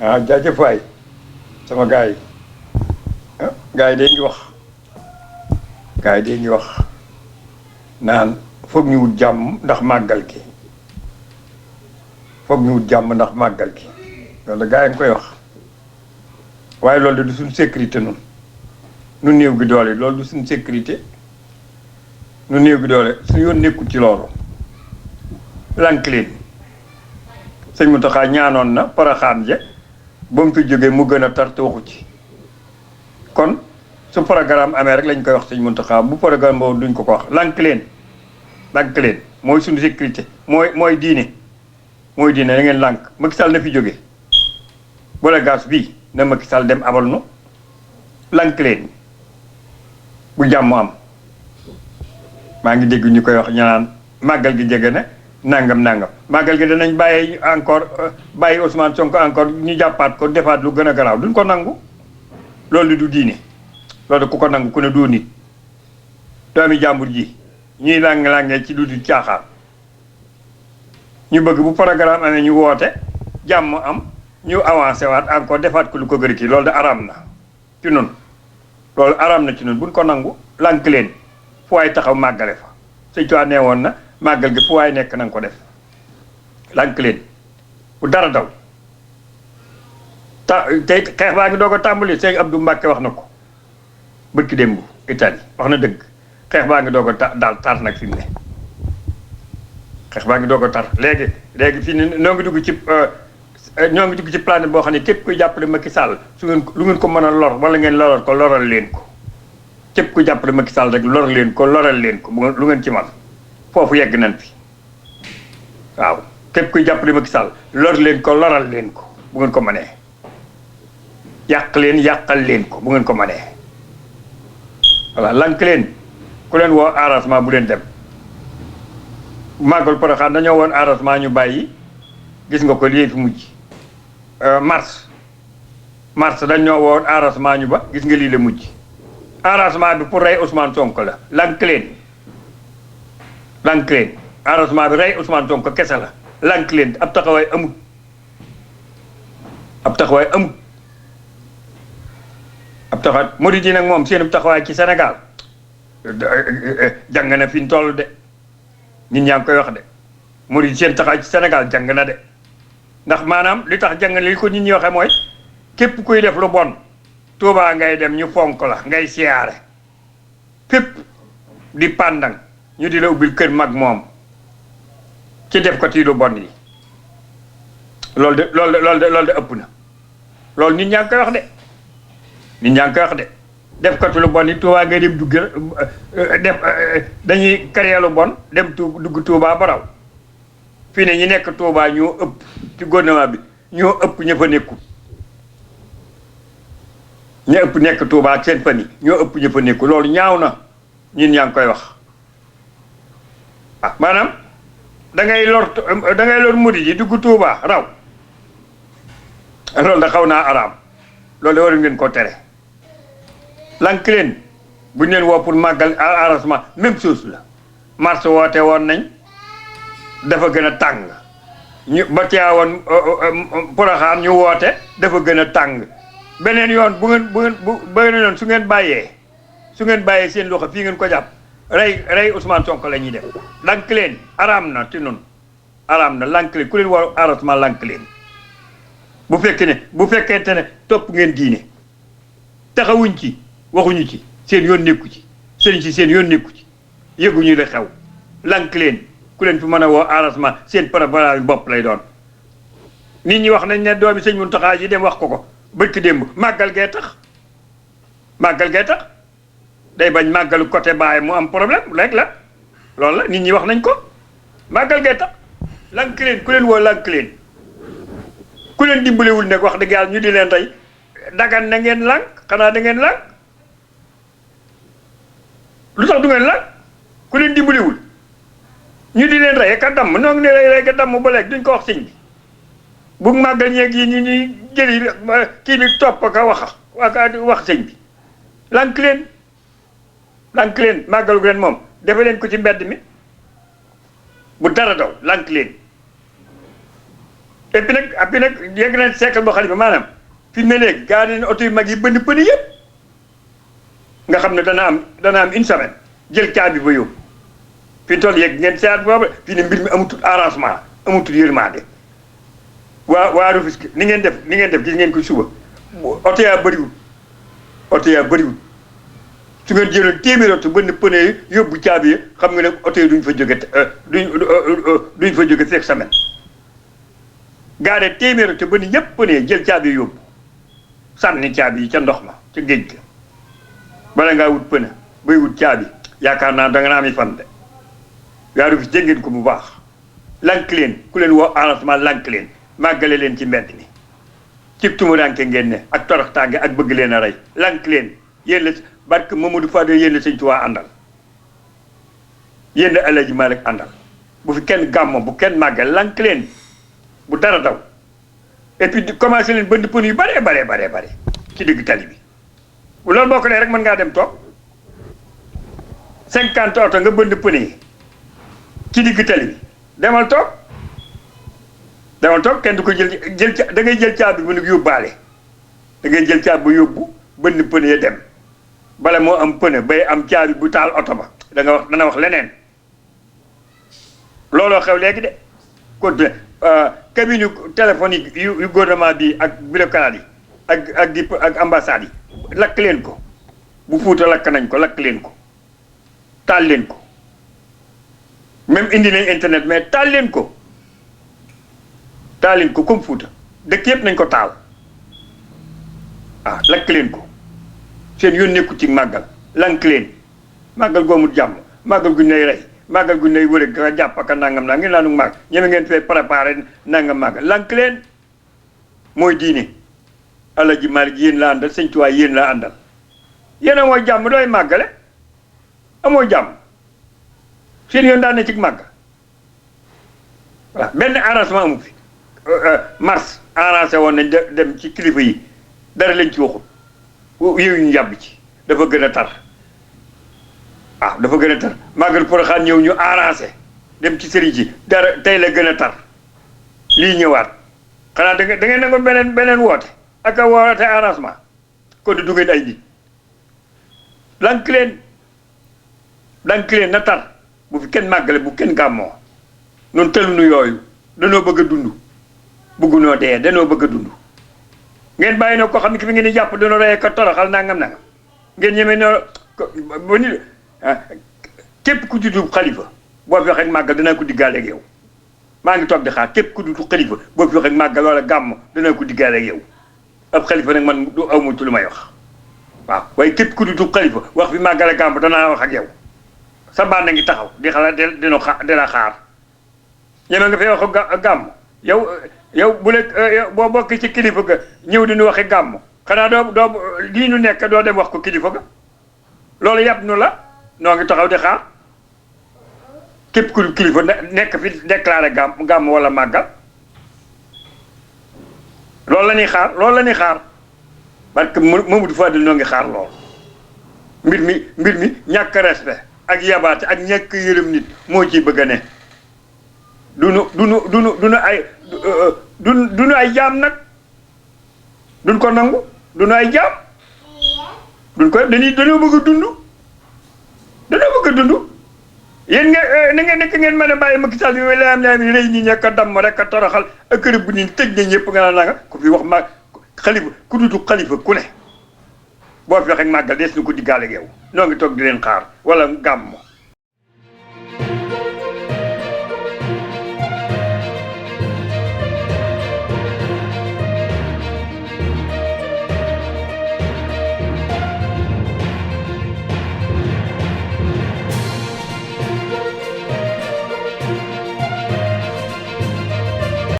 jaajëf waay sama gars yi gars yi de ngi wax gars yi de ngi wax naan foog ñu wut jàmm ndax màggal gi foog ñu wut jàmm ndax màggal gi loolu gars yi ngi koy wax waaye loolu de du suñ sécurité nun nu néew gi doole loolu du suñ sécurité nu néew gi doole suñu yoon nekkul ci loolu lank leen sëñ Mountakha ñaanoon na Porokhane je ba mu fi jógee mu gën a tar te waxu ci kon su programme amee rek lañ koy wax sëñ Mountakha bu programme boobu duñ ko wax lank leen mooy suñu sécurité mooy diine da ngeen lànk Macky Sall na fi jóge boole gaz bii na Macky Sall dem abal nu lank leen bu jàmm am maa ngi dégg ñu koy wax ñanaan màggal gi jege na nangam màggal gi danañ bàyyi encore bàyyi Ousmane Sonko encore ñu jàppaat ko defaat lu gën a garaaw duñ ko nangu loolu du diine loolu ku ko nangu ku ne doo nit doomi jàmbur ji ñuy lang-langee ci lu di caaxaan ñu bëgg bu programme amee ñu woote jàmm am ñu avancé waat encore defaat ko lu ko gër kii loolu de araam na ci nun loolu araam na ci nun buñ ko nangu lank leen fu waay taxaw màggale fa sëñ Tuubaa nee woon na màggal gi fu waay nekk na nga ko def lank leen bu dara daw tey xeex baa ngi doog a tàmbali sëñ Abdou Mbacke wax na ko bërki démb Italie wax na dëgg xeex baa ngi doog a daal tar nag fi mu ne xeex baa ngi doog a tar léegi fii ne ñoo ngi dugg ci planète boo xam ne képp kuy jàppale Macky Sall su ngeen lu ngeen ko mën a lor wala ngeen loral ko loral leen ko képp kuy jàppale Macky Sall rek loral leen ko lu ngeen ci man foofu yegg nañ fi waaw képp kuy jàppale Macky Sall lor leen ko loral leen ko bu ngeen ko mënee yàqal leen ko bu ngeen ko mënee voilà lank leen ku leen woo arrangement bu leen dem màggal Porokhane dañoo woon arrangement ñu bàyyi gis nga ko lii fi mujj mars dañoo woon arrangement ñu ba gis nga lii la mujj arrangement bi pour rey Ousmane Sonko la lank leen arrangement bi rey Ousmane Sonko kese la lank leen ab taxawaay amut ab taxawaay murid yi nag moom seen taxawaay ci Sénégal jàng na fi ñu toll de nit ñaa ngi koy wax de murid seen taxawaay ci Sénégal jàng na de ndax maanaam li tax jàng li ko nit ñi waxee mooy képp kuy def lu bon Tuubaa ngay dem ñu fonk la ngay siyaare fépp di pàndang ñu di la ubbil kër mag moom ci def ko tii lu bon yi loolu de ëpp na loolu nit ñaa ngi koy wax de def ko ci lu bon yi Tuubaa ngay dem dugg def dañuy créer lu bon dem dugg Tuubaa ba raw fii ne ñi nekk Tuubaa ñoo ëpp ci gouvernement bi ñoo ëpp ña fa nekkul ña ëpp nekk Tuubaa ak seen famille ñoo ëpp ña fa nekkul loolu ñaaw na ñun ñaa ngi koy wax maanaam da ngay lor murid yi dugg Tuubaa raw loolu da xaw naa araam loolu da war ngeen ko tere lank leen bu ñu leen woo pour màggal arrangement même chose la mars woote woon nañ dafa gën a tàng ñu ba teewoon Porokhane ñu woote dafa gën a tàng beneen yoon beneen yoon su ngeen bàyyee seen loxo fii ngeen ko jàpp rey Ousmane Sonko la ñuy def lank leen araam na ci noonu araam na lank leen ku leen woo arrangement lank leen bu fekkente ne topp ngeen diine taxawuñ ci waxuñu ci seen yoon nekku ci sëriñ si seen yoon nekku ci yëguñu la xew lank leen ku leen fi mën a woo arrangement seen préparation bopp lay doon nit ñi wax nañ ne doomi sëñ Mountakha yi dem wax ko bërki démb màggal gee tax day bañ màggalu côté baay mu am problème rek la loolu la nit ñi wax nañ ko màggal gee tax lank leen ku leen woo lank leen ku leen dimbalewul nag wax dëgg yàlla ñu di leen rey dagan na ngeen lànk xanaa da ngeen lànk lu tax du ngeen lànk ku leen dimbalewul ñu di leen rey ka damm noo ngi ne rey ka damm ba léegi duñ ko wax sëñ bi bu màggal ñeeg yi ñu ñuy jëli kii bi topp ka wax sëñ bi lànk leen màggalu leen moom defe leen ko ci mbedd mi bu dara daw lànk leen et puis nag yegg na siècle boo xalifa maanaam fi mu ne léegi gaa yi oto yu mag yi bënn pëni yëpp nga xam ne dana am une semaine jël caabi ba yóbbu fi toll yegg ngeen seet boobu fii ne mbir mi amatul arrangement amatul yërmande waa Rufisque ni ngeen def gis ngeen ko suba oto yaa bëriwul su ngeen jëloon téeméeri oto bënn pëne yi yóbbu caabi yi xam nga ne oto yi duñ fa jóge fekk semaine gaare téeméeri oto bënn yëpp pëne yi jël caabi yi yóbbu sànni caabi yi ca ndox ma ca géej ga bala ngaa wut pëne bay wut caabi yaakaar naa da nga naa mi fan de yaa Rufisque dégg ngeen ko bu baax lank leen ku leen woo arrangement lank leen màggale leen ci mbedd mi ci tumuranke ngeen ne ak toroxtaange ak bëgg leen a rey lank leen yéen la barke Mamadou Fadel yéen la sëñ Tuubaa àndal yéen la El Hadji Malick àndal bu fi kenn gàmmo bu kenn màggal lank leen bu dara daw et puis commencé leen bënd pën yu bare ci digg tali bi loolu boo ko nee rek mën ngaa dem toog 50 oto nga bënd pën yi ci digg tali bi demal toog kenn du ko jël da ngay jël caabi bu nu yóbbaale da ngay jël caabi bu yóbbu bënn pën ya dem bala moo am pën bay am caabi bu taal oto ba dana wax leneen looloo xew léegi de kon cabine téléphonique yu gouvernement bi ak bureaucrate yi ak ambassade yi lakk leen ko bu Fuuta lakk nañ ko lakk leen ko taal leen ko même indi nañ internet mais taal leen ko comme Fuuta dëkk yëpp nañ ko taal lakk leen ko seen yoon nekku ci màggal lank leen màggal goomul jàmm màggal gu nay rey màggal gu nay wërëg nga jàpp ak nangam naa ngeen naanu màgg ñeme ngeen fee préparé nangam màggal lank leen mooy diine Alaaji Maalik yéen la àndal Sëñ Tuubaa yéen la àndal yéen a mooy jàmm dooy màggale amoo jàmm seen yoon daan ne ci màgg voilà benn arrangement amu fi mars arrangé woon nañ dem ci kilifa yi dara lañ ci waxul yow ñu yàbb ci dafa gën a tar dafa gën a tar màggal Porokhane ñëw ñu arrangé dem ci sëriñ ci dara tey la gën a tar lii ñëwaat xanaa da ngeen nangu beneen woote ak a woote arrangement kon du ngeen ay nit lank leen na tar bu fi kenn màggale bu kenn gàmmoo noonu tëlunu yooyu danoo bëgg a dund bëggunoo dee danoo bëgg a dund ngeen bàyyi na ko xam ne ki fi ngeen di jàpp dana rey ko toroxal nangam ngeen ñeme no ba ni képp ku juddu xalifa boo fi waxee màggal danaa ko diggaale ak yow maa ngi toog di xaar képp ku juddu xalifa boo fi waxee màggal wala gàmm danaa ko diggaale ak yow ab xalifa nag man du aw ma ci lu may wax waaw waaye képp ku juddu xalifa wax fi màggal ak gàmm danaa wax ak yow sa bànn ngi taxaw di xalaat dina xaar ñeme nga fee wax gàmm yow bu le boo bokk ci kilifa ga ñëw di nu waxe gàmm xanaa doo lii nu nekk doo dem wax ko kilifa ga loolu yàpp nu la noo ngi taxaw di xaar képp ku kilifa nekk fi déclaré gàmm wala màggal loolu la ñuy xaar parce que Mamadou Fadel noo ngi xaar lool mbir mi ñàkk respect ak yabaate ak ñàkk yërëm nit moo ciy bëgg a ne duñu ay jaam nag duñ ko nangu duñu ay jaam dañoo bëgg a dund yéen nga nekk ngeen mën a bàyyi Macky Sall bi la am rëy ñi ñekk a damm rek a toroxal ak kërëb bu nii tëj nañ ñëpp nga naan nanga ku fi wax ma xalifa ku dutu xalifa ku ne boo fi waxee màggal des na ko diggaale ak yow noo ngi toog di leen xaar wala gàmm